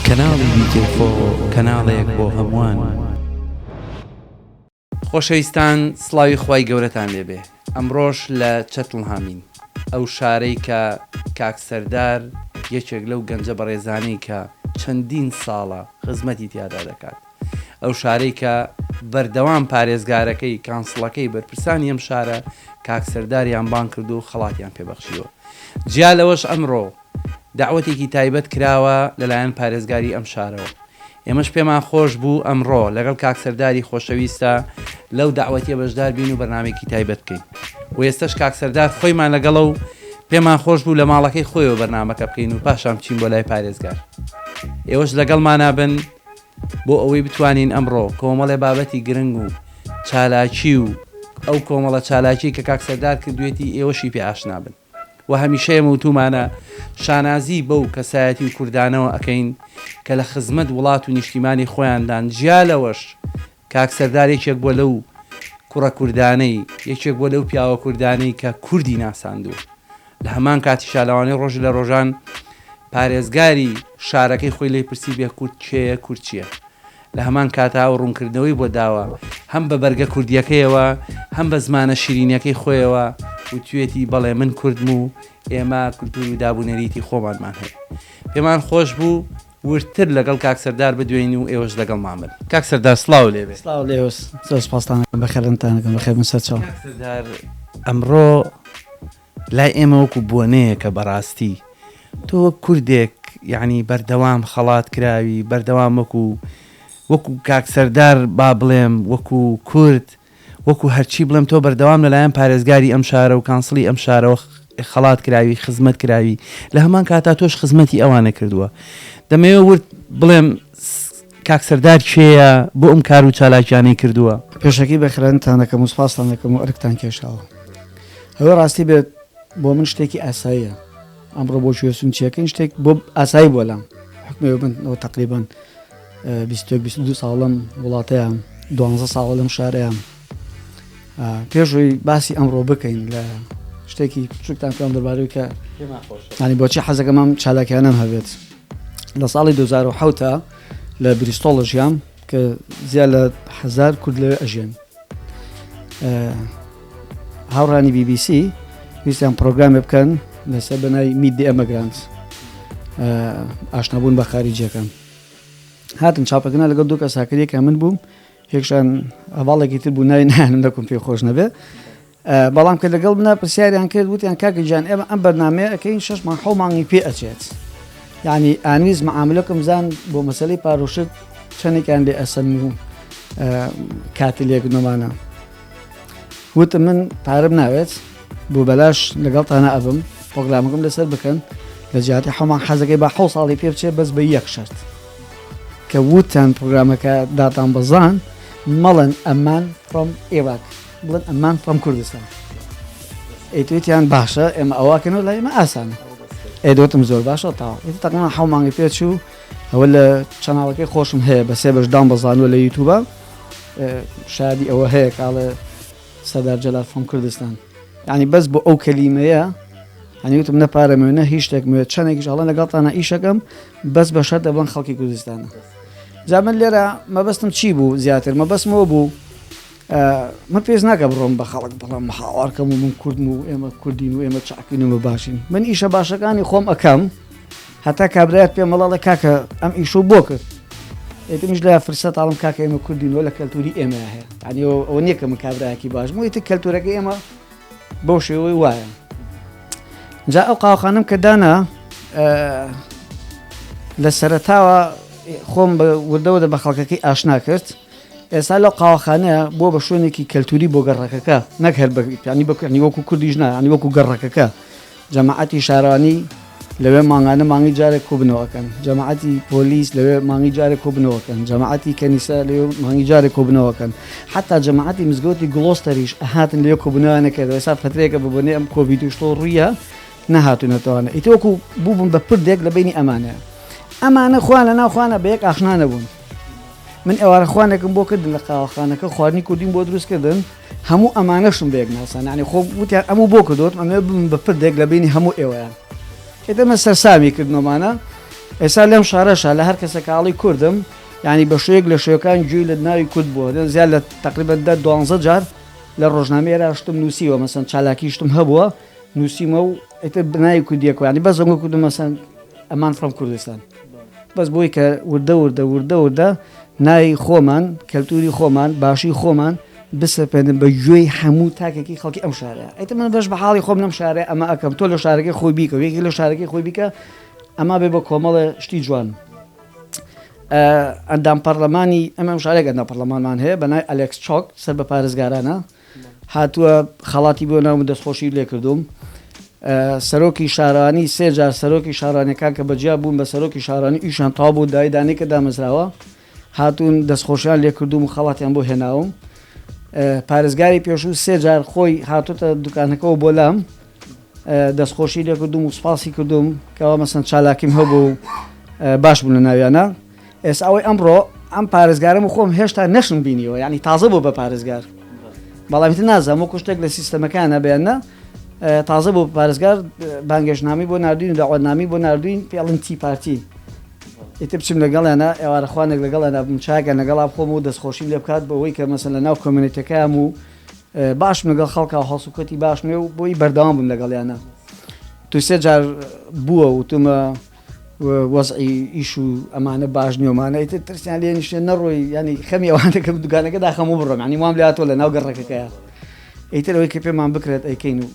کەناڵی بیکەیفۆ کەناڵێک بۆ هەمووان. خۆشەویستان سڵاوی خوای گەورەتان لێبێ ئەمڕۆش لە چەتڵهامین ئەو شارەی کە کاک سەردار یەکێک لەو گەنجە بەڕێزانەی کە چەندین ساڵە خزمەتی تیادا دەکات ئەو شارەی کە بەردەوام پارێزگارەکەی کانسڵەکەی بەرپرسانی ئەم شارە کاک سەرداریان بانگ کردو و خەڵاتیان پێبەخشیوە جیا لەوەش ئەمڕۆ دەعوەتێکی تایبەت کراوە لەلایەن پارێزگاری ئەم شارەوە ئێمەش پێمان خۆش بوو ئەمڕۆ لەگەڵ کاک سەرداری خۆشەویستە لەو دەعوەتیە بەشدار بین و بەرنامەیەکی تایبەت بکەین و ئێستەش کاک سەردار خۆیمان لەگەڵە و پێمان خۆش بوو لە ماڵەکەی خۆیەوە بەرنامەکە بکەین و پاشان بچین بۆ لای پارێزگار ئێوەش لەگەڵمانا بن بۆ ئەوەی بتوانین ئەمڕۆ کۆمەڵێ بابەتی گرنگ و چالاکی و ئەو کۆمەڵە چالاکی کە کاک سەردار کردوێتی ئێوەشی پێ ئاشنا بن. و هەمیشە ئێمە وتومانە شانازی بەو کەسایەتی و کوردانەوە ئەکەین کە لە خزمەت وڵات و نیشتیمانی خۆیاندان جیا لەوەش کاک سەردار یەکێک بووە لەو کوڕە کوردانەی یەکێک بووە لەو پیاوە کوردانەی کە کوردی ناساندووە لە هەمان کاتیشا لەوانەیە ڕۆژ لە ڕۆژان پارێزگاری شارەکەی خۆی لێی پرسی بێ کورد کێیە کورد چییە؟ لە هەمان کاتا ئەو ڕوونکردنەوەی بۆ داوە هەم بە بەرگە کوردییەکەیەوە هەم بە زمانە شیرینەکەی خۆیەوە وتویەتی بەڵێ من کوردم و ئێمە کولتوور و داب و نەریتی خۆمانمان هەیە. پێمان خۆش بوو وردتر لەگەڵ کاک سەردار بدوێین و ئێوەش لەگەڵمان بن. کاک سەردار سڵاو لێ بێ. سڵاو لێ بێ زۆر سوپاستان ئەکەم بەخێربێنتان ئەکەم بەخێر بن سەرچاو. کاک سەردار ئەمڕۆ لای ئێمە وەکو بۆنەیەکە بەڕاستی تۆ وەک کوردێک یەعنی بەردەوام خەڵات کراوی بەردەوام وەکو وەکو کاک سەردار با بڵێم وەکو کورد وەکو هەرچی بڵێم تۆ بەردەوام لەلایەن پارێزگاری ئەم شارە و کانسڵی ئەم شارەوە خەڵات کراوی خزمەت کراوی لە هەمان کاتا تۆش خزمەتی ئەوانە کردووە دەمەوێ ورد بڵێم کاک سەردار کێیە بۆ ئەم کار و چالاکیانەی کردووە؟ پێشەکی بەخێرهاتنتان دەکەم و سوپاستان دەکەم و ئەرکتان کێشاوە. ئەوەی ڕاستی بێت بۆ من شتێکی ئاساییە ئەمڕۆ بۆ کوێ چوون چیەکەین شتێک بۆ ئاسایی بۆ لام حکمێ من ئەوە تقریبان 22 ساڵم وڵاتەیان دوانزە ساڵە لەم شارەیان پێشوی باسی ئەمڕۆ بکەین لە شتێکی بچووکتان پێم دەربارەی کە ینی بۆچی حەزەکەم ئەم چالاکیانم هەبێت لە ساڵی 2007 لە بریستۆڵ ژیام کە زیاد لە هزار کورد لەوێ ئەژێن هاوڕانی BBC ویستیان پرۆگرامێ بکەن لەسەر بەناوی Meet the Immigrants ئاشنابوون بە خارجیەکان هاتن چاپەکەنا لەگەڵ دوو کەس هاکریەکە من بووم یەکشان هەواڵێکی تر بوو ناوی نانم دەکوم پێ خۆش نەبێ بەڵام کە لەگەڵ منا پرسیاریان کرد وتیان کاکە گیان ئێمە ئەم بەرنامەیە ئەکەین شەش مانگ حەو مانگی پێ ئەچێت یعنی ئانویز معاملەکەم زان بۆ مەسلەی پاروشت چەندێکیان لێ ئەسەن و کاتی لێک نۆمانە وتم من پارەم ناوێت بۆ بەلاش لەگەڵتانە ئەبم پرۆگرامەکەم لەسەر بکەن لە جیاتی حەمان حەزەکەی بە حەو ساڵی پێ بچێت بەس بە یەک شەرت کە وتان پرۆگرامەکە داتان بەزان مەڵێن a man from Iraq بڵێن a man from Kurdistan ئەیتویتیان باشە ئێمە ئەوواکەنەوە لای ئێمە ئاسانە ئەیدوتم زۆر باشە تاوا ئیتر تەقریبا حەو مانگی پێچوو ئەوە لە channel ەکەی خۆشم هەیە بە سێ بەش دام بەزانوە لە یوتوبە شادی ئەوە هەیە کاڵێ سەردار جەلال from Kurdistan یعنی بەس بۆ ئەو کەلیمەیە هەنی وتم نە پارەمەوێ نە هیچ شتێکمەوێت چەندێکیش ئەڵێن لەگەڵتانە ئیشەکەم بەس بە شەرتە بڵێن خەڵکی کوردستانە جا من لێرە مەبەستم چی بوو زیاتر مەبەستمەوە بوو من پێش ناکە بڕۆم بە خەڵک بڵێم هاوارکەم و من کوردم و ئێمە کوردین و ئێمە چاکین و باشین من ئیشە باشەکانی خۆم ئەکەم هەتا کابرایەک پێم ئەڵێ کاکە ئەم ئیشەو بۆ کرد ئیتر منیش لە فرسەت ئاڵم کاکە ئێمە کوردین و لە کەلتوری ئێمە هەیە یعنی ئەوە نییە کە من کابرایەکی باشم و ئیتر کەلتورەکەی ئێمە بەو شێوەی وایە جا ئەو قاوخانم کە دانا لە سەرەتاوە خۆم بە وردەوە بە خەڵکەکەی ئاشنا کرد ئێستا لەو قاوەخانەیە بۆ بە شوێنێکی کەلتوری بۆ گەڕەکەکە نەک هەر بەیانی بەکوانی وەکو کوردیش نا ینی وەکو گەڕەکەکە جەماعەتی شارەوانی لەوێ مانگانە مانگی جارێک کۆبنەوەکەن، جەماعەتی پۆلیس لەوێ مانگی جارێک کۆبنەوەکەن، جەماعەتی کەنیسە لەوێ مانگی جارێک کۆبنەوەکەن، حەتا جەماعەتی مزگەوتی گڵۆستەریش ئەهاتن لەوێ کۆبنەوەیان ئەکرد، ئێستا فەترەیەکە بە بۆنەی ئەم کۆڤید و شتەوە ڕوویە نەهاتوونەتەوانە، ئیتر وەکوو بووبوون بە پردێک لە بەینی ئەمانەیا. ئەمانە خۆیان لە ناو خۆیانا بە یەک ئاشنا نەبوون. من ئێوارە خوانێکم بۆ کردن لە قاوەخانەکە خواردنی کوردیم بۆ دروست کردن، هەموو ئەمانەشم بەیەک ناسان یانی خۆ وتیان ئەمو بۆ کردوت ئەمێ بم بە پردێک لە بینی هەموو ئێوەیان ئێتە من سەرسامی کردنەوەمانە. ئێستا لەم شارەشا لە هەر کەسێک ئاڵی کوردم یانی بە شێوەیەک لە شێوەکان گوێی لە ناوی کورد بووە زیاد لە تقریبا دە دوانزە جار لە ڕۆژنامەی ئێرا شتم نووسیوە مەسەن چالاکی شتم هەبووە نووسیمە و ئیتر بناوی کوردیەکە ینی بەس ئەمە کوردم مەسەن ئەمان from کوردستان بەس بۆی کە وردە وردە وردە وردە ناوی خۆمان کەلتوری خۆمان باشی خۆمان بسەپێنن بە گوێی هەموو تاکێکی خەڵکی ئەم شارە ئیتر من بەش بە حاڵی خۆم لەم شارە ئەمە ئەکەم تۆ لە شارەکەی خۆی بیکە یەکی لە شارەکەی خۆی بیکە ئەما بێ بە کۆمەڵێ شتی جوان. ئەندام پەرلەمانی ئەمە ئەم شارێک ئەندام پەرلەمانمان هەیە بە ناوی ئەلێکس چۆک سەر بە پارێزگارانە هاتووە خەڵاتی بۆ ناوم دەستخۆشی لێ کردوم سەرۆکی شارانی سێ جار سەرۆکی شارانەکان کە بەجیا بوون بە سەرۆکی شارانی ئیشان تاو بوو دای دانێک کە دامەزراوە هاتوون دەستخۆشیان لێ کردوم و خەڵاتیان بۆ هێناوم پارێزگاری پێشوو سێ جار خۆی هاتوتە دوکانەکەەوە بۆ لام دەستخۆشی لێکردوم و سوپاسی کردوم کەوا مەسەن چالاکیم هەبوو و باش بوون لە ناویانە ئێستا ئەوەی ئەمڕۆ ئەم پارێزگارم و خۆم هێشتا نەشم بینیوە یعنی تازە بۆ بە پارێزگار بەڵام تر نازانم وەکو شتێک لە سیستەمەکانە بێنە تازە بۆ پارێزگار بانگێشنامی بۆ نردوین و داوەنامی بۆ نردوین پێڵن tea party ئیتر بچم لەگەڵیانە ئێوارەخوانێک لەگەڵیانە بم چاکە لەگەڵا بخۆم و دەستخۆشیم لێ بکات بەوەی کە مەسەن لە ناو community ەکەیان و باشم لەگەڵ خەڵکا و هەڵسوکەوتی باشم هەیە و بۆی بەردەوام بم لەگەڵیانە تو سێ جار بووە وتومە وەزعی ئیش و ئەمانە باش نیۆمانە ئیتر ترسیان لێ نیشتێ نەڕۆی ینی خەمی ئەوانەکەم دوکانەکە داخەم و بڕۆم ینی وام لاتۆ لە ناو گەڕەکەکەیە ئیتر ئەوەی کە پێمان بکرێت ئەیکەین و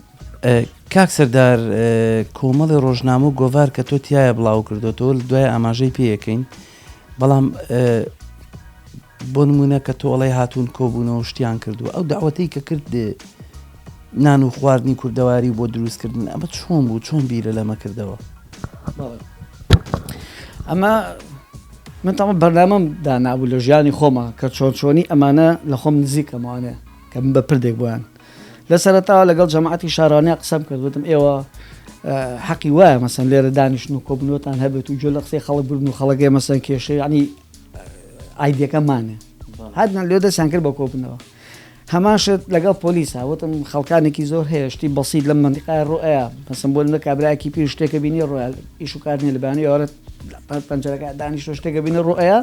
کاک سەردار کۆمەڵی ڕۆژنامە و گۆڤار کە تۆ تایە بڵاو کردوێتەوە لە دوای ئاماژەی پێیەکەین بەڵام بۆ نموونە کە تۆ ئەڵێی هاتوون کۆبوونەوە شتیان کردووە ئەو داوەتەی کە کرد نان و خواردنی کوردەواری و بۆ دروستکردن ئەمە چۆن بوو چۆن بیرە لەمە کردەوە؟ ئەمە من تەمە بەرنامەم دانابوو لە ژیانی خۆمە کە چۆن چۆنی ئەمانە لە خۆم نزیکەمەوانێ کە من بە پردێک بۆیان لە سەرەتاوە لەگەڵ جەماعەتی شارانیا قسەم کرد وتم ئێوە حەقی وایە مەسەن لێرە دانیشتن و کۆبنەوەتان هەبێت و گوێ لە قسەی خەڵک بگرن و خەڵک مەسەن کێشەی ینی ئایدیەکەمانە هاتنە لێ دەستیان کرد بە کۆبنەوە هەمان شت لەگەڵ پۆلیسا وتم خەڵکانێکی زۆر هەیە شتی بەسیت لەم منتیقای ڕۆئەیە مەسەن بۆ لە کابراایەکی پیر شتێکە بینی ڕۆیە ئیش و کار نیە لە بەیانی ئێوارە پەنجەرەکە دانیشتۆ شتێکە بینی ڕۆئەیە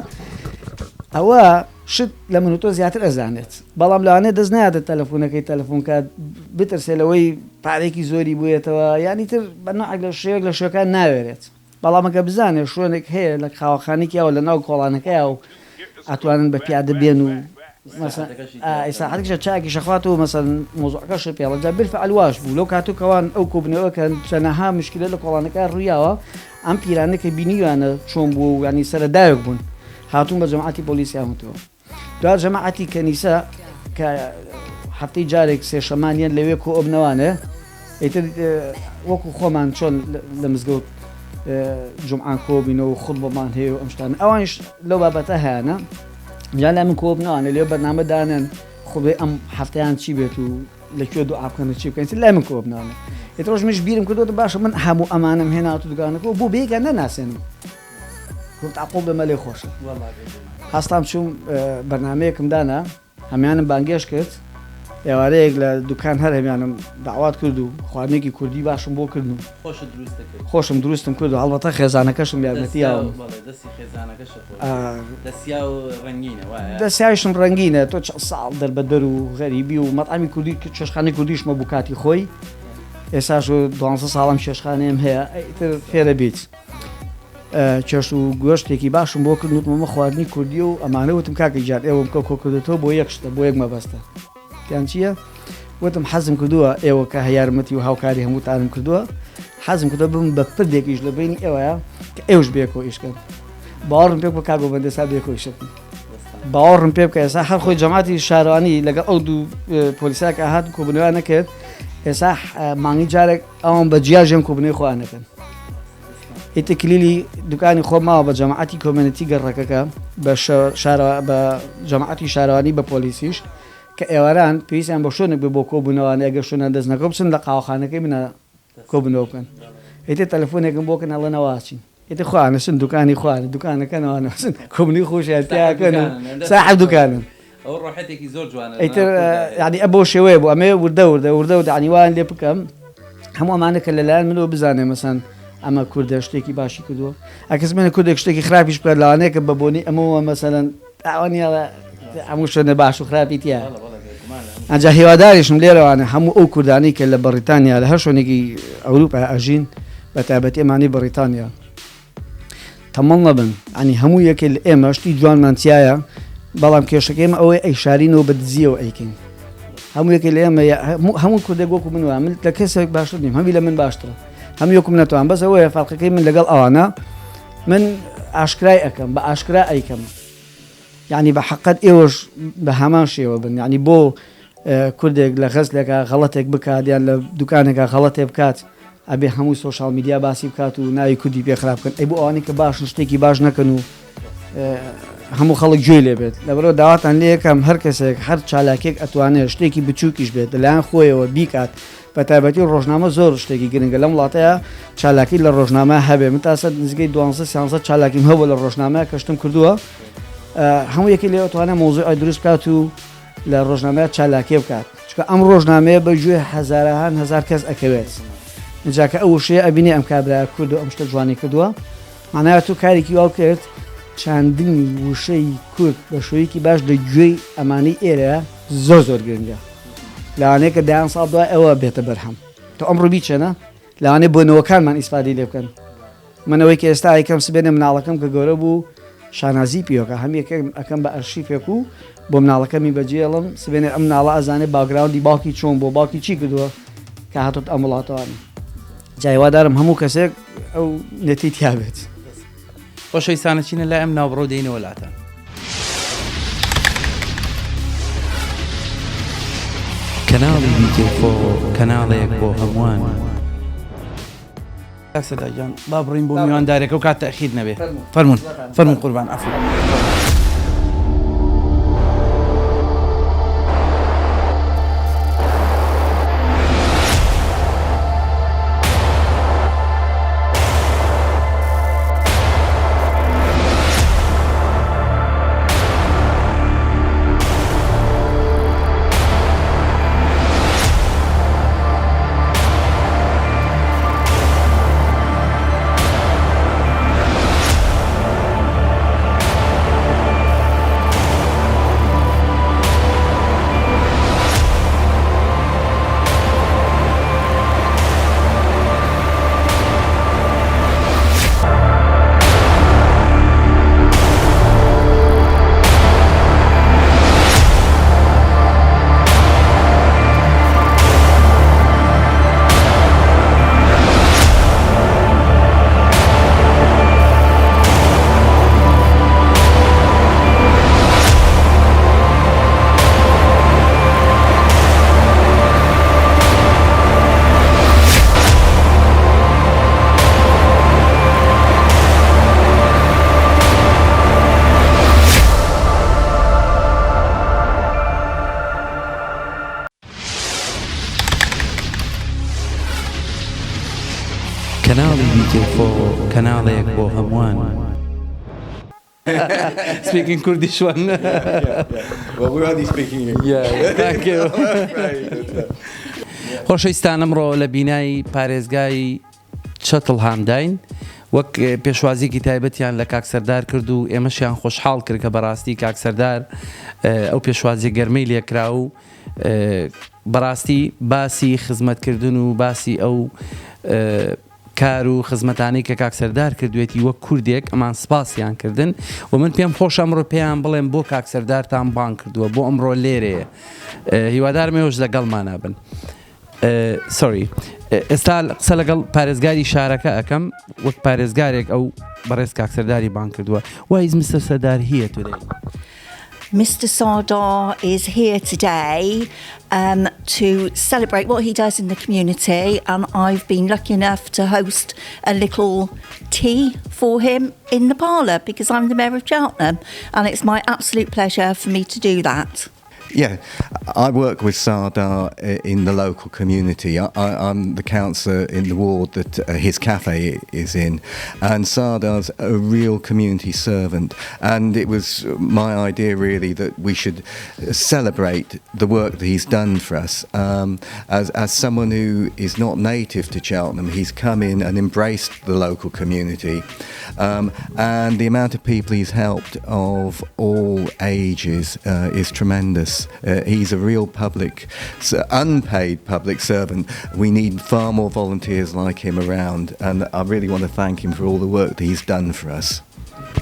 ئەوە شت لە من و تۆ زیاتر ئەزانێت بەڵام لەوانەیە دەست نایاتە تەلەفونەکەی تەلەفون کات بترسێ لەوەی پارێکی زۆری بوێتەوە یانی تر بە نەعێک لە شێوەیەک لە شێوەکان ناوێرێت بەڵام ئەگەر بزانێت شوێنێک هەیە لە قاوەخانێکیەوە لە ناو کۆڵانەکەیا و ئەتوانن بە پیادە بێن و ئیسراحەتێکیشە چایەکیش ئەخوات و مەسەن مەوزوعەکەش پێڵە جا بالفعل واش بوو لەو کاتو کەوان ئەو کۆبوونەوە کە چەنەها مشکلە لە کۆڵانەکە ڕوویاوە ئەم پیرانە کە بینیویانە چۆن بووە و یانی سەرەداوێک بوون هاتوون بە جەماعەتی پۆلیسیان وتووە دوا جەماعەتی کەنیسە کە هەفتەی جارێک سێشەمان یەن لەوێ کۆ ئەبنەوانێ ئیتر وەکو خۆمان چۆن لە مزگەوت جومعان کۆبینەوە و خوتبەمان هەیە و ئەم شتانە ئەوانیش لەو بابەتە هەیانە جا لای من کۆبنەوانێ لێ بەرنامە دانێن خوبێ ئەم هەفتەیان چی بێت و لە کوێ دوعا بکەن و چی بکەن ئیتر لای من کۆبنەوانێ ئیتر ڕۆژ منیش بیرم کردووە باشە من هەموو ئەمانەم هێناوەتە دوکانەکەوە بۆ بەیەکیان نەناسێنم گوتم عەقڵ بێ مەلێ خۆشە هەستام چووم بەرنامەیەکم دانا هەمیانم بانگێشت کرد ئێوارەیەک لە دوکان هەر هەمیانم داوات کرد و خواردنێکی کوردی باشم بۆ کردن و خۆشم دروستم کرد و هەڵبەتە خێزانەکەشم یارمەتی یاوم دەسیاویشم ڕەنگینە تۆ چەند ساڵ دەربەدەر و غەریبی و مەتعەمی کوردی چێشتخانەی کوردیشمە بوو کاتی خۆی ئێساش و دوانزە ساڵم چێشتخانەیەم هەیە ئیتر فێرە بیت. چێشت و گۆشتێکی باشم بۆ کرد وتم ئەمە خواردنی کوردیە و ئەمانە وتم کاکە گیان ئێوەم کە کۆ کردێتەوە بۆ یەک شتە بۆ یەک مەبەستە تیان چییە؟ وتم حەزم کردووە ئێوە کە یارمەتی و هاوکاری هەمووتانم کردووە حەزم کردووە بم بە پردێکیش لە بینی ئێوەیە کە ئێوش بێکۆ ئیشکەن باوەڕم پێ بکە کاک گۆبەند ئێستا بێکۆ ئیشەکەن باوەڕم پێ بکە ئێستا هەر خۆی جەماعەتی شارەوانی لەگەڵ ئەو دوو پۆلیسا کە هات کۆبوونەوە نەکرد ئێستا مانگی جارێک ئەوان بە جیا ژێن کۆبوونەوەی خۆیان دەکەن ئیتر کلیلی دوکانی خۆم ماوە بە جەماعەتی community گەڕەکەکە بە شارە بە جەماعەتی شارەوانی بە پۆلیسیش کە ئێواران پێویستیان بە شوێنێک بێ بۆ کۆبوونەوانێ ئەگەر شوێنیان دەست نەکەوت بچن لە قاوەخانەکەی منە کۆبوونەوە بکەن ئیتر تەلەفۆنێکم بۆ کەن ئەڵێن ئەوە ئەچین ئیتر خۆیان ئەچن دوکانی خۆیان دوکانەکەنەوە ئەچن کۆبوونەوەی خۆشیان تیاکەن و ساحەب دوکانن. ئەوە ڕۆحێتێکی زۆر جوانە ئیتر یعنی ئە بەو شێوەیە بوو ئەمەوێ وردە وردە وردە وردە یعنی وایان لێ بکەم هەموو ئەمانە کە لەلایەن منەوە بزانێ مەسەن ئەمە کوردە شتێکی باشی کردووە ئەکەس منە کوردێک شتێکی خراپیش بکات لەوانەیە کە بە بۆنی ئەمەوە مەسەلەن ئەوە نییە هەموو شوێنە باش و خراپی تیا ئەجا هیواداریشم لێرەوانە هەموو ئەو کوردانەی کە لە بەڕیتانیا لە هەر شوێنێکی ئەوروپا ئەژین بە تایبەتی ئەمانەی بەڕیتانیا تەمەڵ نەبن ینی هەموو یەکێ لە ئێمە شتی جوانمان تایە بەڵام کێشەکە ئێمە ئەوەی ئەیشارینەوە بە دزیەوە ئەیکەین هەموو یەکێ لە ئێمە هەموو کوردێک وەکو من وایە من لە کەسێک باشتر نیم هەمی لە من باشترە هەم یەکم نەتوان بەس ئەوەیە فەرقەکەی من لەگەڵ ئەوانە من ئاشکرای ئەەکەم بە ئاشکرا ئەیکەم یعنی بە حقت ئێوەش بە هەمان شێوە بن یعنی بۆ کوردێک لە غەزلێکا غەڵەتێک بکات یان لە دوکانێکا غەڵەتێ بکات ئەبێ هەموو social media باسی بکات و ناوی کوردی پێ خراپ بکەن ئەی بۆ ئەوانەی کە باشن شتێکی باش نەکەن و هەموو خەڵک گوێی لێ بێت لەبەرەوە داواتان لێ یەکەم هەر کەسێک هەر چالاکێک ئەتوانێت شتێکی بچووکیش بێت لەلایەن خۆیەوە بیکات بە تایبەتی ڕۆژنامە زۆر شتێکی گرنگە لەم وڵاتەیە چالاکی لە ڕۆژنامە هەبێ من تا سەر نزیکەی دوانزە سیانزە چالاکیم هەبوو لە ڕۆژنامە کە شتم کردووە هەموو یەکی لێ ئەتوانێت مەوزوعی دروست بکات و لە ڕۆژنامەیە چالاکیە بکات چونکە ئەم ڕۆژنامەیە بە گوێ هەزارەهان هەزار کەس ئەکەوێت ئینجا کە ئەو وشەیە ئەبینێ ئەم کابرایە کوردە ئەم شتە جوانی کردووە معناها تۆ کارێکی واو کرد چاندنی وشەی کورد بە شێوەیەکی باش لە گوێی ئەمانەی ئێرە زۆر زۆر گرنگە لەوانەیە کە دەیان ساڵ دوای ئەوە بێتە بەرهەم تۆ ئەمڕۆ بیچێنە لەوانەیە بۆ نەوەکانمان ئیسفادەی لێ بکەن من ئەوەی کە ئێستا ئەیکەم سبێنێ مناڵەکەم کە گەورە بوو شانازی پێوەکە هەم یەکێک ئەکەم بە ئەرشیفێک و بۆ مناڵەکەمی بەجێڵم سبێنێ ئەم مناڵە ئەزانێ background ی باوکی چۆن بۆ باوکی چی کردووە کە هاتۆت ئەم وڵاتەوانی جا هیوادارم هەموو کەسێک ئەو نێتی تیا بێت. خۆشەویستانە چینە لای ئەم ناوبڕەو دێینەوە لاتان. کەناڵی بیکێفۆ کەناڵێک بۆ هەمووان. کاک سەردار گیان با بڕۆین بۆ میواندارەکە و کات تەئخیر نەبێ. فەرموون فەرموون قوربان عەفو. کەناڵی بیکێفۆ کەناڵێک بۆ هەمووان. Speaking Kurdish one. Well, we're only speaking English. Yeah, thank you. خۆشەویستان ئەمڕۆ لە بینای پارێزگای چەتڵهامداین وەک پێشوازیکی تایبەتیان لە کاک سەردار کرد و ئێمەشیان خۆشحاڵ کرد کە بەڕاستی کاک سەردار ئەو پێشوازی گەرمەی لێکرا و بەڕاستی باسی خزمەتکردن و باسی ئەو کار و خزمەتانەی کە کاک سەردار کردوێتی وەک کوردێک ئەمان سپاسیان کردن و من پێم خۆشە ئەمڕۆ پێیان بڵێم بۆ کاک سەردارتان بانگ کردووە بۆ ئەمڕۆ لێرەیە هیوادارم ئێوەش لەگەڵمانا بن. Sorry ئێستا قسە لەگەڵ پارێزگاری شارەکە ئەەکەم وەک پارێزگارێک ئەو بەڕێز کاک سەرداری بانگ کردووە Why is Mr. Sardar here today? Mr. Sardar is here today um, to celebrate what he does in the community, and I've been lucky enough to host a little tea for him in the parlour because I'm the Mayor of Cheltenham, and it's my absolute pleasure for me to do that. Yeah, I work with Sardar in the local community. I am the councillor in the ward that his cafe is in, and Sardar's a real community servant. And it was my idea, really, that we should celebrate the work that he's done for us. As someone who is not native to Cheltenham, he's come in and embraced the local community. And the amount of people he's helped of all ages is tremendous. He's a real public, unpaid public servant. We need far more volunteers like him around, and I really want to thank him for all the work that he's done for us.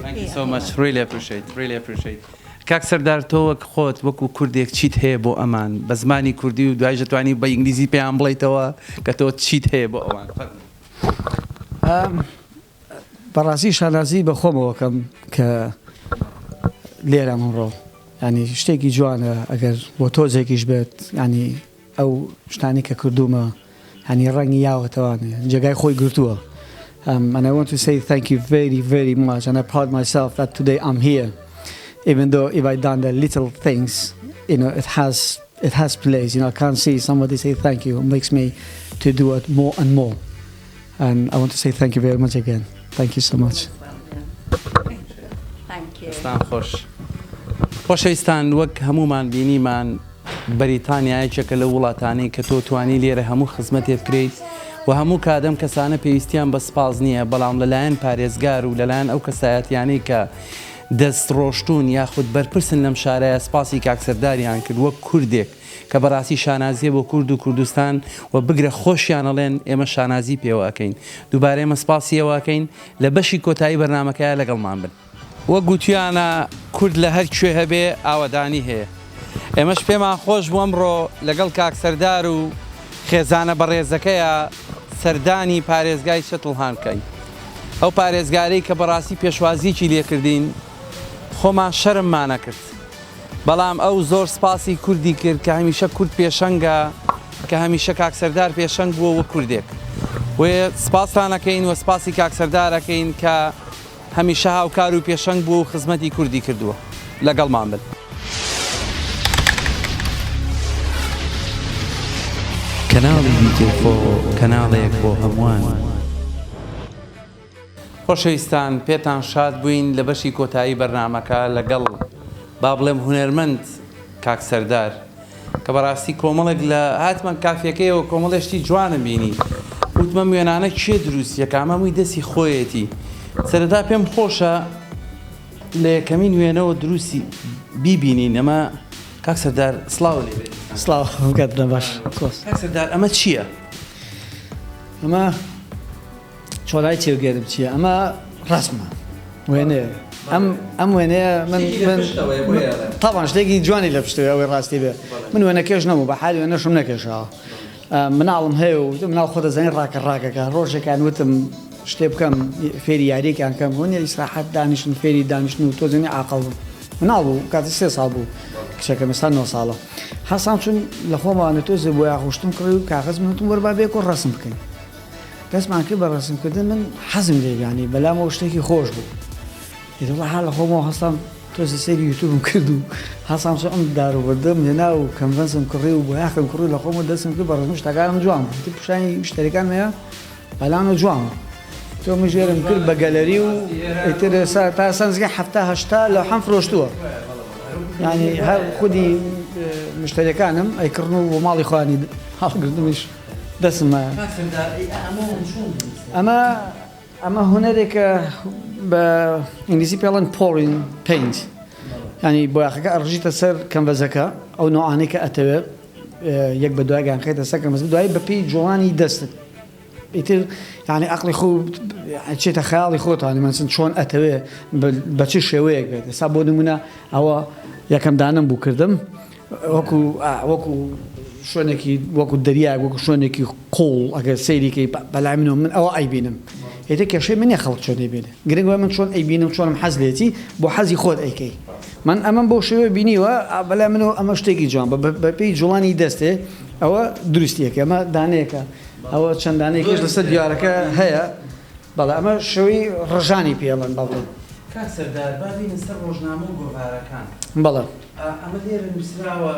Thank you so much. Really appreciate. Really appreciate. کاک سەردار، تۆ وەک خۆت وەکو کوردێک چیت هەیە بۆ ئەمان بە زمانی کوردی و دوایش دەتوانی بە ئینگلیزی پێیان بڵیتەوە کە تۆ چیت هەیە بۆ ئەوان؟ بەڕاستی شانازی بە خۆمەوەکەم کە لێرە ئەمڕۆ، ینی شتێکی جوانە ئەگەر بۆ تۆزێکیش بێت، ینی ئەو شتانی کە کردومە ینی ڕەنگی یاوەتەوانێ جێگای خۆی گرتووە. And I want to say thank you very, very much, and I proud myself that today I'm here, even though if I done the little things, it has place. I can't see somebody say thank you. It makes me to do it more and more, and I want to say thank you very much again. Thank you so much. Thank you. دەستان خۆش. خۆشەویستان، وەک هەمومان بینیمان بەریتانیا یەکێکە لە وڵاتانەی کە تۆ توانی لێرە هەموو خزمەتێ بکرێیت و هەموو کادەم کەسانە پێویستیان بە سپاس نییە، بەڵام لەلایەن پارێزگار و لەلایەن ئەو کەسایەتیانەی کە دەست ڕۆشتون یاخود بەرپرسن لەم شارەیە سپاسی کاک سەرداریان کرد وەک کوردێک کە بەڕاستی شانازیە بۆ کورد و کوردستان و بگرە خۆشیان ئەڵێن ئێمە شانازی پێوە ئەەکەین. دووبارە ئێمە سپاسیەوە ئەەکەین. لە بەشی کۆتایی بەرنمەکەیە لەگەڵمان بن. وەک گوتیانە کورد لە هەر کوێ هەبێ ئاوەدانی هەیە. ئێمەش پێمان خۆش بوو ئەمڕۆ لەگەڵ کاک سەردار و خێزانە بەڕێزەکەیە سەردانی پارێزگای چەتڵهام بکەین، ئەو پارێزگارەی کە بەڕاستی پێشوازیکی لێکردین، خۆمان شەرممانە کرد، بەڵام ئەو زۆر سپاسی کوردی کرد کە هەمیشە کورد پێشەنگە، کە هەمیشە کاک سەردار پێشەنگ بووە وەک کوردێک. وێ سپاسانەکەین و سپاسی کاک سەردارەکەین کە هەمیشە هاوکار و پێشەنگ بووە و خزمەتی کوردی کردووە. لەگەڵمان بن. کەناڵی بیتێفۆ، کەناڵێک بۆ هەمووان. خۆشەویستان، پێتان شاد بووین لە بەشی کۆتایی بەرنمەکە لەگەڵ با بڵێم هونەرمەند کاک سەردار کە بەڕاستی کۆمەڵێک لە هاتمە کافیەکەیەوە کۆمەڵێ شتی جوانم بینی، وتمە وێنانە کێ دروستیەکە؟ ئەمە هەمووی دەستی خۆیەتی. سەرەتا پێم خۆشە لە یەکەمین وێنەوە دروستی بیبینین. ئەمە کاک سەردار، سڵاو لێ بێت. سڵاو کاتتان باش. کاک سەردار، ئەمە چییە؟ ئەمە چۆلای چێوگەرم چییە؟ ئەمە ڕسمە، وێنەیە. ئەم وێنەیە من تاوان شتێکی جوانی لە پشتەوە، ئەوەی ڕاستی بێ من وێنەکێش نەبوو، بە حالی وێنەشم نەکێشاوە. مناڵم هەیە و مناڵ خۆ دەزانین ڕاکە ڕاکەکە. ڕۆژێکان وتم شتێ بکەم، فێری یاریێکیان کەم، هۆنیە ئیسراحەت دانیشن، فێری دانیشتن و تۆزێنی عاقڵ بوو. مناڵ بوو کاتی 3 ساڵ بوو، کچەکەم ئێستا 9 ساڵە. حەسان چون لە خۆمەوانە تۆزێ بۆ یاخۆشتم کڕی و کاغەز من وتم وەربا بێکۆ ڕەسم بکەین. دەستمان کرد بە ڕەسمکردن. من حەزم لێ ینی بەلامەوە شتێکی خۆش بوو. ئیتر حال لە خۆمەوە هەستام تۆزێ سەیری یوتیوبم کرد و هەستام چۆن ئەم دار و بردم هێنا و canvas م کڕی و بۆیاخم کڕی، لە خۆمەوە دەستم کرد بە ڕەسم. شتەکانم جوان بوو، ئیتر پیشانی مشتەریەکانم هەیە، بەلامەوە جوان بوو. تۆ مژێرم کرد بە گەلەری و ئیتر تا ئێستا نزیکەی 70-80 لەوحەم فرۆشتووە. یعنی هەر خودی مشتەریەکانم ئەیکڕن و بۆ ماڵی خۆیانی هەڵگرتنیش دەستم. ئەمە هونەرێکە بە ئینگلیزی پێڵەن pouring paint، ینی بۆیاخەکە ئەڕژیتە سەر canvas ەکە، ئەو نوعانەی کە ئەتەوێت یەک بە دوایگان خێتە سەر canvas، دوایی بەپێی جوڵانی دەستت ئیتر یعنی عقلی خۆ چێتە خەیاڵی خۆتانی مەسن چۆن ئەتەوێ بە چ شێوەیەک بێت. ئێستا بۆ نمونە ئەوە یەکەم دانم بوو کردم، وەکو شوێنێکی وەکو دەریای، وەکو شوێنێکی قوڵ. ئەگەر سەیریکەی بەلای منەوە من ئەوە ئەیبینم. ئێتە کێشەی من نییە خەڵک چۆن ئەیبینێ، گرنگ وایە من چۆن ئەیبینم، چۆنم حەز لێتی. بۆ حەزی خۆت ئەیکەی. من ئەمەم بۆ شێوە بینیوە، بەلای منەوە ئەمە شتێکی جوان بە پێی جوڵانی دەستێ ئەوە دروستیەکە. ئەمە دانەیەکە، ئەوە چەند دانەیەکیش لەسەر دیوارەکە هەیە. بەڵێ، ئەمە شێوەی ڕژانی پێڵن. بەڵێ. کاک سەردار با بێینە سەر ڕۆژنامە و گۆڤارەکان. بەڵێ. ئەمە لێرە نووسراوە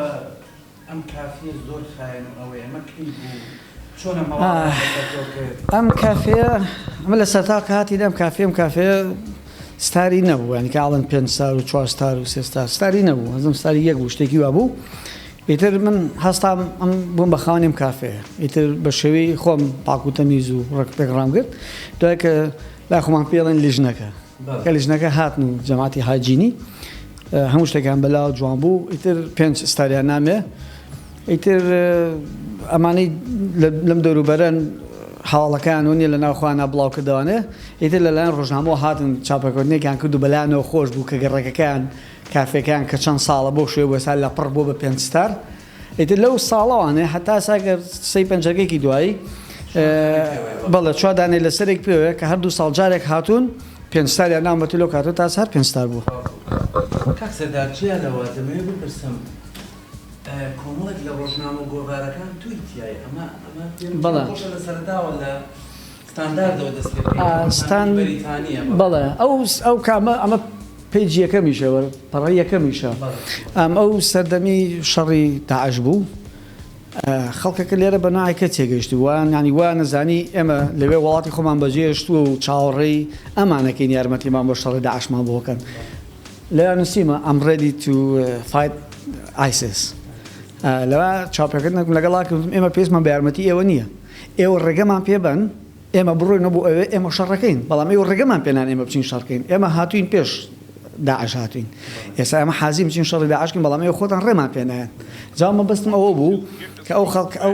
ئەم کافیە زۆر خایەن و ئەوەیە ئەمە کەی بوو چۆن ئەم هەواڵەیان لەسەر تۆ کرد؟ ئەم کافێیە ئەمە لە سەرتا کە هاتین ئەم کافێ ئەم کافێیە ستاری نەبوو یانی کە ئەڵێن پێنج ستار و چوار ستار و سێ ستار ستاری نەبوو هەزم ستاری یەک بوو شتێکی وا بوو ئیتر من هەستام ئەم بووم بە خاوەنی ئەم کافێیە ئیتر بە شێوەی خۆم پاک و تەمیز و ڕێک پێک ڕام گرت دوای کە لای خۆمان پێڵێن لیژنەکە کە لیژنەکە هاتن و جەماعەتی هایجینی هەموو شتێکیان بەلاوە جوان بوو ئیتر پێنج ستاریان نامێ ئیتر ئەمانەی لەم دەوروبەرەن هەواڵەکەیان و نیە لە ناوخۆیانە بڵاو کردەوانێ ئیتر لەلایەن ڕۆژنامەوە هاتن چاپەکەوتنێکیان کرد و بەلایانەوە خۆش بوو کە گەڕەکەکەیان کافێکەیان کە چەند ساڵە بۆ شوێ بۆ سال لە پڕ بۆ بە پێنج ستار ئیتر لەو ساڵەوانێ هەتا ئێستا گەر سەی پەنجەرگەیەکی دوایی بەڵێ چوار دانەی لەسەرێک پێوەیە کە هەر دوو ساڵ جارێک هاتوون پێنج ستاریان ناومەتو لەو کاتەوە تا ئێستا هەر پێنج ستار بووە. کاک سەردار جیا لەوە دەمەوێ بپرسم کۆمەڵێک لە ڕۆژنامە و گۆڤارەکان تۆی تیای ئەمە ئەمە پێم بەڵێ. خۆشە لە سەرەتاوە لە ستانداردەوە دەست پێ بکەین کە ڕۆژنامەیەکی ستان بەریتانییە بەڵێ. بەڵێ ئەو ئەو کامە ئەمە page ی یەکەمیشە پەڕەی یەکەمیشە ئەم ئەو سەردەمی شەڕی داعش بوو خەڵکەکە لێرە بە ناعێکە تێگەیشت وان ینی وا نەزانی ئێمە لەوێ وڵاتی خۆمان بەجێهێشتووە و چاوەڕێی ئەمانەکەین یارمەتیمان بۆ شەڕی داعشمان بۆ بکەن لەوێ نووسیمە I'm ready to fight ISIS لەوە چاوپێکردنێکم لەگەڵا کردم ئێمە پێویستمان بە یارمەتی ئێوە نییە ئێوە ڕێگەمان پێ بەن ئێمە بڕۆینەوە بۆ ئەوێ ئێمە شەڕەکەین، بەڵام ئێوە ڕێگەمان پێنان ئێمە بچین شەڕکەین، ئێمە هاتووین پێش داعش هاتووین، ئێستا ئێمە حازرین بچین شەڕی داعش کەین، بەڵام ئێوە خۆتان ڕێمان پێنایەن. جا مەبەستم ئەوە بوو کە ئەو خەڵک ئەو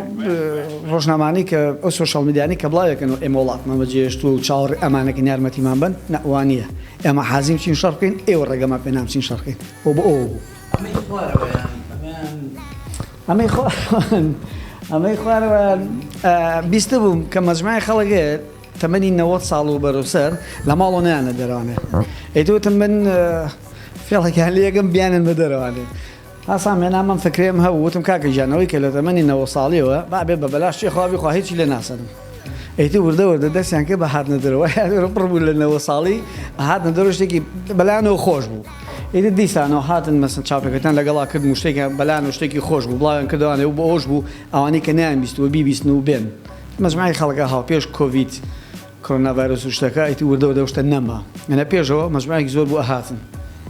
ڕۆژنامانەی کە ئەو social media نەی کە بڵاوێکەنەوە ئێمە وڵاتمان بەجێهێشتووە و چاوەڕێی ئەمانەکەین یارمەتیمان بەن، نا وا نییە، ئێمە حازرین بچین شەڕ بکەین، ئێوە ڕێگەمان پێنان بچین شەڕ بکەین، ئەوە بۆ ئەوە بوو. ئەمەی خوارەوەیان ئەمەیان. ئەمەی خوارەوەیان ئەمەی خوارەوەیان بیستبووم کە مەجموعەی خەڵک هەیە تەمەنی 90 ساڵ و بەرەو سەر لە ماڵەوە نایانە دەرەوانێ ئیتر وتم من فێڵێکیان لێ یەکەم بیانن بە دەرەوانێ ئاسان هێنام ئەم فکرەیەم هەبوو وتم کاکە گیان ئەوەی کە لە تەمەنی 90 ساڵیەوە با بێ بە بەلاش چێ خوا بیخوا هیچی لێ ناسەنم ئیتر وردە وردە دەستیان کرد بە هاتنە دەرەوە پڕ بوو لە 90 ساڵی هاتنە دەرەوە شتێکی بەلایانەوە خۆش بوو ئیتر دیسانەوە هاتن مەسەن چاوپێکەوتنیان لەگەڵا کردم و شتێکیان بەلایانەوە شتێکی خۆش بوو بڵاویان کردەوانێ و بۆ ئەوەش بوو ئەوانەی کە نەیانبیستووە بیبیستن و بێن مەجموعەی خەڵکە هاو پێش کۆڤید کۆرۆنا ڤایرۆس و شتەکە ئیتر وردە وردە ئەو شتە نەما یەنە پێشەوە مەجموعەیەکی زۆر بوو ئەهاتن.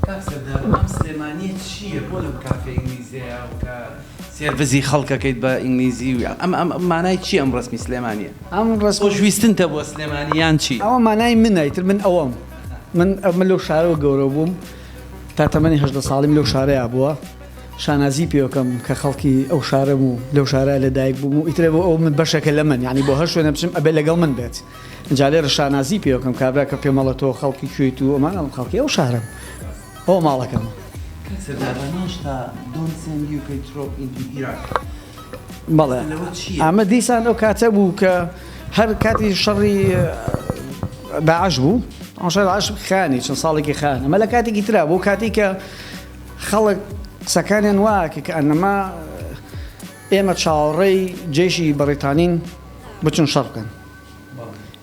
کاک سەردار ئەم سلێمانیە چییە بۆ لەم کافێ ئینگلیزیەیە و کە سێرڤزی خەڵک ئەکەیت بە ئینگلیزی و ئەم ئەم مانای چییە ئەم ڕەسمی سلێمانیە؟ ئەم ڕەسم خۆشویستنتە بۆ سلێمانی یان چی؟ ئەوە مانای منە ئیتر من ئەوەم من من لەو شارەوە گەورە بووم تا تەمەنی 18 ساڵیم لەو شارەیا بووە شانازی پێوەکەم کە خەڵکی ئەو شارەم و لەو شارە لە دایک بووم و ئیترە بۆ ئەو من بەشێکە لە من یعنی بۆ هەر شوێنە بچم ئەبێ لەگەڵ من بێت جا لێرە شانازی پێوەکەم کابرا کە پێمەڵە تۆ خەڵکی کوێیت و ئەمان ئەڵم خەڵکی ئەو شارەم ئەوە ماڵەکەمە. کاک سەردار هێشتا don't send UK troop into Iraq بەڵێ ئەمە دیسان ئەو کاتە بوو کە هەر کاتی شەڕی داعش بوو ئەو شەڕی داعش خانی چەند ساڵێکی خان ئەمە لە کاتێکی ترا بوو کاتی کە خەڵک قسەکانیان واکە کە ئەنەما ئێمە چاوەڕێی جێشی بەڕیتانین بچن شەڕ بکەن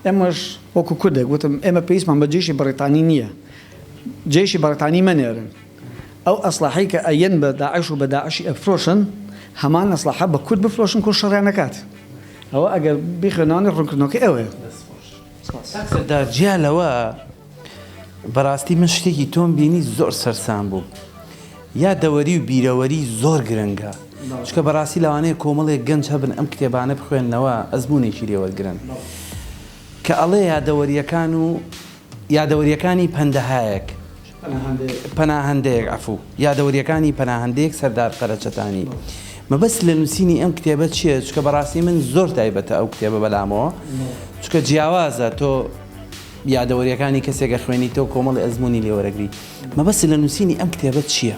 ئێمەش وەکو کوردێک وتم ئێمە پێویستمان بە جێشی بەڕیتانی نییە جێشی بەڕیتانی مەنێرن ئەو ئەسڵەحەی کە ئەیەن بە داعش و بە داعشی ئەفرۆشن هەمان ئەسڵەحە بە کورد بفرۆشن کورد شەڕیان نەکات ئەوە ئەگەر بیخوێنەوە ڕوونکردنەوەکەی ئەوەیە. دەست خۆش کاک سەردار جیا لەوە بەڕاستی من شتێکی تۆم بینی زۆر سەرسام بووم یادەوەری و بیرەوەری زۆر گرنگە چونکە بەڕاستی لەوانەیە کۆمەڵێک گەنج هەبن ئەم کتێبانە بخوێننەوە ئەزموونێکی لێ وەرگرن کە ئەڵێ یادەوەریەکان و یادەوەرییەکانی پەندەهایەک، پەناهەندەیەک، عەفوو، یادەوەرییەکانی پەناهەندەیەک سەردار قەرەچەتانی. مەبەست لە نووسینی ئەم کتێبە چییە؟ چونکە بەڕاستی من زۆر تایبەتە ئەو کتێبە بەلامەوە، چونکە جیاوازە تۆ یادەوەرییەکانی کەسێک ئەخوێنیتەوە کۆمەڵی ئەزموونی لێ وەرەگری. مەبەست لە نووسینی ئەم کتێبە چییە؟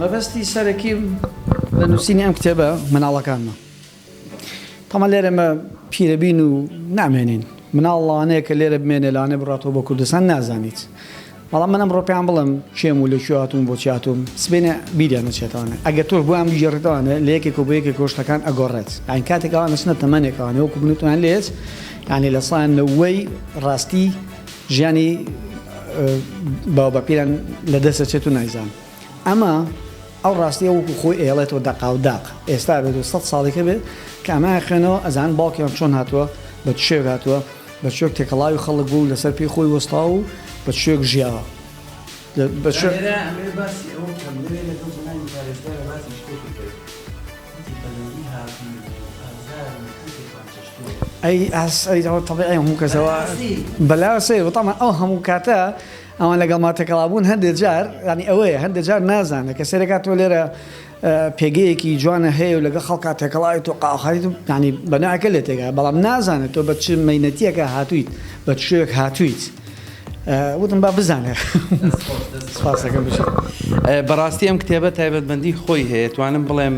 مەبەستی سەرەکیم لە نووسینی ئەم کتێبە مناڵەکانمە. تەمان لێرە ئێمە پیرەبین و نامێنین مناڵ لەوانەیە کە لێرە بمێنێ لەوانەیە بڕاتەوە بۆ کوردستان نازانیت بەڵام من ئەمڕۆ پێیان بڵێم کێم و لە کوێ هاتووم بۆچی هاتووم سبەینێ بیریان نەچێتەوانێ ئەگەر تۆش بۆیان بگێڕیتەوانێ لە یەکێک و بۆ یەکێک شتەکان ئەگۆڕێت یانی کاتێک ئەوان ئەچنە تەمەنێکەوانێ وەکو من و تۆیان لێت یانی لە سایان نەوەی ڕاستی ژیانی باوباپیران لە دەست ئەچێت و نایزان. ئەمە ئەو ڕاستیە وەکو خۆی ئەیەڵێتەوە دەقاودەق ئێستا بێت و سەد ساڵیکە بێت کە ئەمە ئەخوێنەوە ئەزانن باوکیان چۆن هاتووە بە چ شێوەک هاتووە بە چ شێوەک تێکەڵاوی خەڵک بوو و لەسەر پێی خۆی وەستاوە و بە چ شێوەک ژیاوە بە چ لێرە ئەمەوێ باسی ئەوە بکەم لەوێ لەگەڵ جەنابی پارێزگارە باسی شتێکت کرد وتی بە لۆری هاتووین و ئازارم هەندێکمان چەشتووە. ئەی ئاس ئەی ئەوە تەبیعی هەموو کەسەوە بەلاوە سەیر بوو تەبعەن ئەو هەموو کاتە ئەوان لەگەڵما تێکەڵا بوون هەندێ جار یانی ئەوەیە هەندێ جار نازانێت کە سەیرەکا تۆ لێرە پێگەیەکی جوانە هەیە و لەگەڵ خەڵکا تێکەڵاوی تۆ قاوخانی تۆ یانی بەناکە لێ تێگا بەڵام نازانێت تۆ بە چ مەینەتیەکە هاتوویت بە چ شوێک هاتوویت وتم با بزانێت سپاسەکەم بژیت. بەڕاستی ئەم کتێبە تایبەتمەندی خۆی هەیە توانم بڵێم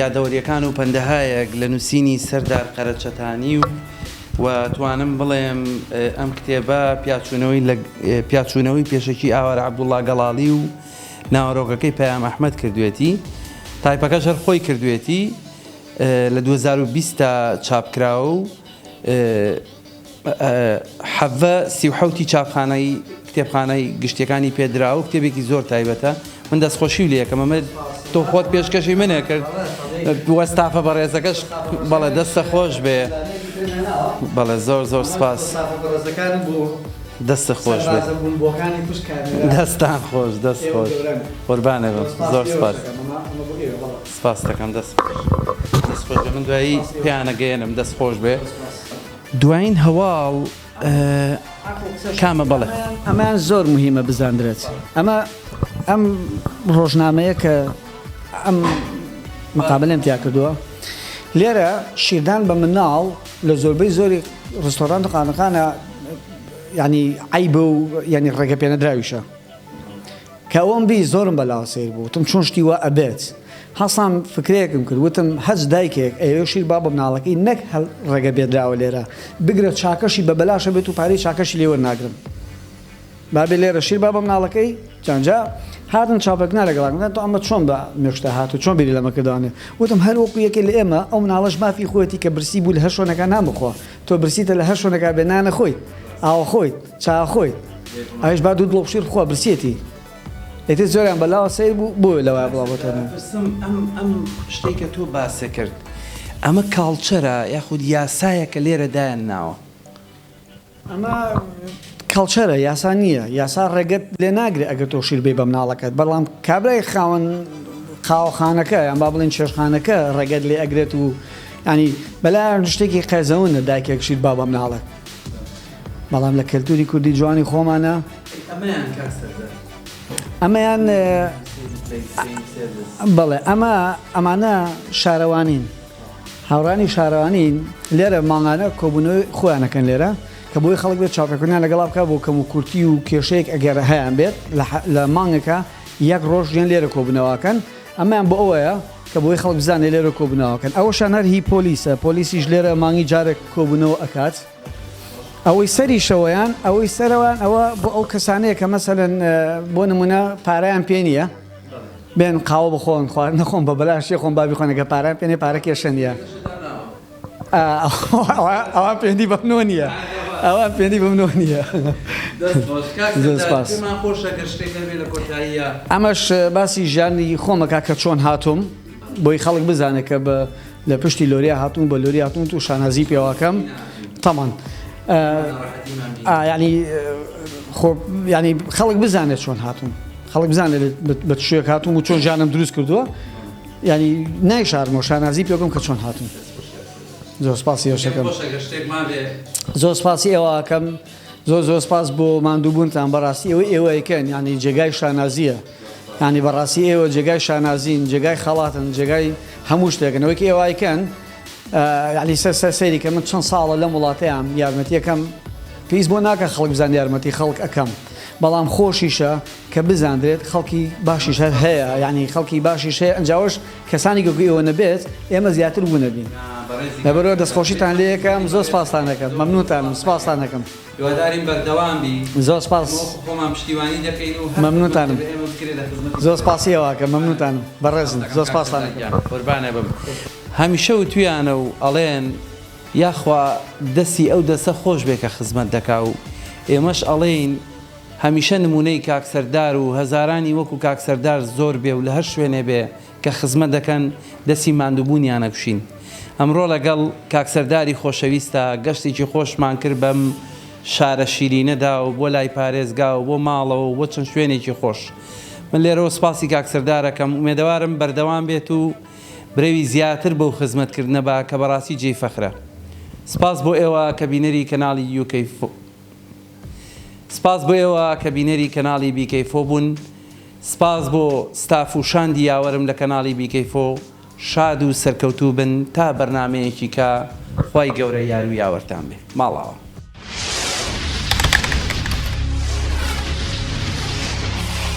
یادەوەریەکان و پەندەهایەک لە نووسینی سەردار قەرەچەتانی و و توانم بڵێم ئەم کتێبە پیاچوونەوەی لە پیاچوونەوەی پێشەکی ئاوارە عەبدوڵڵا گەڵاڵی و ناوەرۆکەکەی پەیام ئەحمەد کردوێتی تایپەکەش هەر خۆی کردوێتی لە 2020 تا چاپ کراوە و حەڤە 37 چاپخانەی کتێبخانەی گشتیەکانی پێدراوە و کتێبێکی زۆر تایبەتە من دەستخۆشی لێ یەکەم ئەمە تۆ خۆت پێشکەشی منێ کرد وەستافە بەڕێزەکەش بەڵێ دەستە خۆش بێ بەڵێ زۆر زۆر سپاس دەستە خۆش بێ دەستان خۆش دەست خۆش قوربانێ بم زۆر سپاس سپاس دەکەم دەست خۆش دەست خۆش بێ من دوایی پێیانەگەیەنم دەست خۆش بێ دوایین هەواڵ کامە بەڵێ. ئەمەیان زۆر موهیمە بزاندرێت ئەمە ئەم ڕۆژنامەیە کە ئەم مقابلەم تیا کردووە لێرە شیردان بە مناڵ لە زۆربەی زۆری ڕستۆرانت و قانەکانە ینی عیبە و ینی ڕێگە پێنەدراویشە کە ئەوەم بیست زۆرم بەلاوە سەیر بوو وتم چۆن شتی وا ئەبێت هەڵسام فکرەیەکم کرد وتم هەچ دایکێک ئەیەوێ شیر با بە مناڵەکەی نەک هەر ڕێگە پێدراوە لێرە بگرە چاکەشی بە بەلاشە بێت و پارەی چاکەشی لێ وەرناگرم با بێ لێرە شیر با بە مناڵەکەی جانجا هاتن چاپەکنا لەگەڵا گوتیان تۆ ئەمە چۆن بە مێشکتا هات و چۆن بیری لەمە کردوانێ وتم هەر وەکو یەکێ لە ئێمە ئەو مناڵەش مافی خۆیەتی کە برسی بوو لە هەر شوێنەکە نان بخوا تۆ برسیتە لە هەر شوێنەکا بێ نانە خۆیت ئاوە خۆیت چا خۆیت ئەویش با دوو دڵۆپ شیر بخوا برسیەتی ئیتر زۆریان بەلاوە سەیر بوو بۆیە لەوایە بڵاو بۆتەوە. پرسم ئەم ئەم شتەی کە تۆ باست کرد ئەمە culture ە یاخود یاسایەکە لێرە دایان ناوە؟ ئەمە culture ە یاسا نییە یاسا ڕێگەت لێ ناگرێ ئەگەر تۆ شیر بەی بە مناڵەکەت بەڵام کابرای خاوەن قاوەخانەکە یان با بڵێن چێشتخانەکە ڕێگەت لێ ئەگرێت و ینی بەلایان شتێکی قێزەونە دایکێک شیر با بە مناڵێک بەڵام لە کەلتوری کوردی جوانی خۆمانە ئەمەیان کاک سەردار ئەمەیان بەڵێ ئەمە ئەمانە شارەوانین هاوڕانی شارەوانین لێرە مانگانە کۆبوونەوەی خۆیان ئەکەن لێرە کە بۆی خەڵک بێت چاوپێکەوتنیان لەگەڵا بکات بۆ کەموکورتی و کێشەیەک ئەگەر هەیان بێت لە مانگێکا یەک ڕۆژ یان لێرە کۆبوونەوە ئەکەن ئەمەیان بۆ ئەوەیە کە بۆی خەڵک بزانێت لێرە کۆبوونەوە ئەکەن ئەوەشیان هەر هی پۆلیسە پۆلیسیش لێرە مانگی جارێک کۆبوونەوە ئەکات ئەوەی سەریشەوەیان ئەوەی سەرەوەیان ئەوە بۆ ئەو کەسانەیە کە مەسەلەن بۆ نمونە پارەیان پێ نییە بێن قاوە بخۆن خوارد نەخۆن بە بەلاش شێ خۆن با بیخۆن ئەگەر پارەیان پێ نییە پارە کێشە نییە ئەوان پێندی بە منەوە نییە ئەوان پێندی بە منەوە نییە ئەمەش باسی ژیانی خۆمەکە کە چۆن هاتووم بۆی خەڵک بزانێت کە بە لە پشتی لۆریا هاتوون بە لۆری هاتوون و شانازی پێواکەم تەمان ینی خۆ ینی خەڵک بزانێت چۆن هاتوون خەڵک بزانێت بە شوێک هاتووم و چۆن ژیانم دروست کردووە ینی نایشارمەوە شانازی پێکم کە چۆن هاتوون زۆر سپاسی ئێوەشەکەم زۆر سپاسی ئێوەکەم زۆر زۆر سپاس بۆ ماندووبوونتان بەڕاستی ئەوەی ئێوە ئەیکەن یانی جێگای شانازیە یانی بەڕاستی ئێوە جێگای شانازین جێگای خەڵاتن جێگای هەموو شتێکن ئەوەی کە ئێوە ئەیکەن یانی سەر سەر سەیری کە من چەند ساڵە لەم وڵاتەیان یارمەتیەکەم پێویست بۆ ناکە خەڵک بزان یارمەتی خەڵک ئەکەم بەڵام خۆشیشە کە بزاندرێت خەڵکی باشیش هەر هەیە یانی خەڵکی باشیش هەیە ئەنجاوەش کەسانی گەگو ئێوە نەبێت ئێمە زیاتر ونەبین لەبەرئەوە دەستخۆشیتان لێ ئەکەم زۆر سپاستان ئەکەم مەمنونتانم سپاستان ئەکەم. هیوادارین بەردەوام بی زۆر سپاس ئێمە وەکو خۆمان پشتیوانی دەکەین و هەر مەمنونتانم خزمەتێ بە ئێمە بکرێ لە خزمەتی زۆر سپاسی ئێوە ئەکەم مەمنونتانم بەڕێزن دەکەم زۆر کاک سپاستان سەردار ئەکەم. گیان قوربانێ بم هەمیشە وتویانە و ئەڵێن یاخوا دەستی ئەو دەسە خۆش بێ کە خزمەت دەکا و ئێمەش ئەڵێین. هەمیشە نموونەی کاک سەردار و هەزارانی وەکو کاک سەردار زۆر بێ و لە هەر شوێنێ بێ کە خزمەت دەکەن دەستی ماندووبوونیان ئەکوشین. ئەمڕۆ لەگەڵ کاک سەرداری خۆشەویستا گەشتێکی خۆشمان کرد بەم شارە شیرینەدا و بۆ لای پارێزگا و بۆ ماڵەوە و بۆ چەند شوێنێکی خۆش. من لێرەوە سوپاسی کاک سەردار ئەکەم ئومێدەوارم بەردەوام بێت و برەوی زیاتر بەو خزمەتکردنە با کە بەڕاستی جێی فەخرە. سپاس بۆ ئێوە کە بینەری کەناڵی یوکەی سپاس بۆ ئێوە کە بینەری کەناڵی بیکەی فۆ بوون. سپاس بۆ ستاف و شاندی یاوەرم لە کەناڵی بیکەی فۆ. شاد و سەرکەوتوو بن تا بەرنامەیەکی کە خوای گەورە یارو یاوەرتان بێ. ماڵئاوا.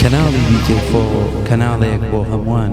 کەناڵی بیکەی فۆ کەناڵێک بۆ هەمووان.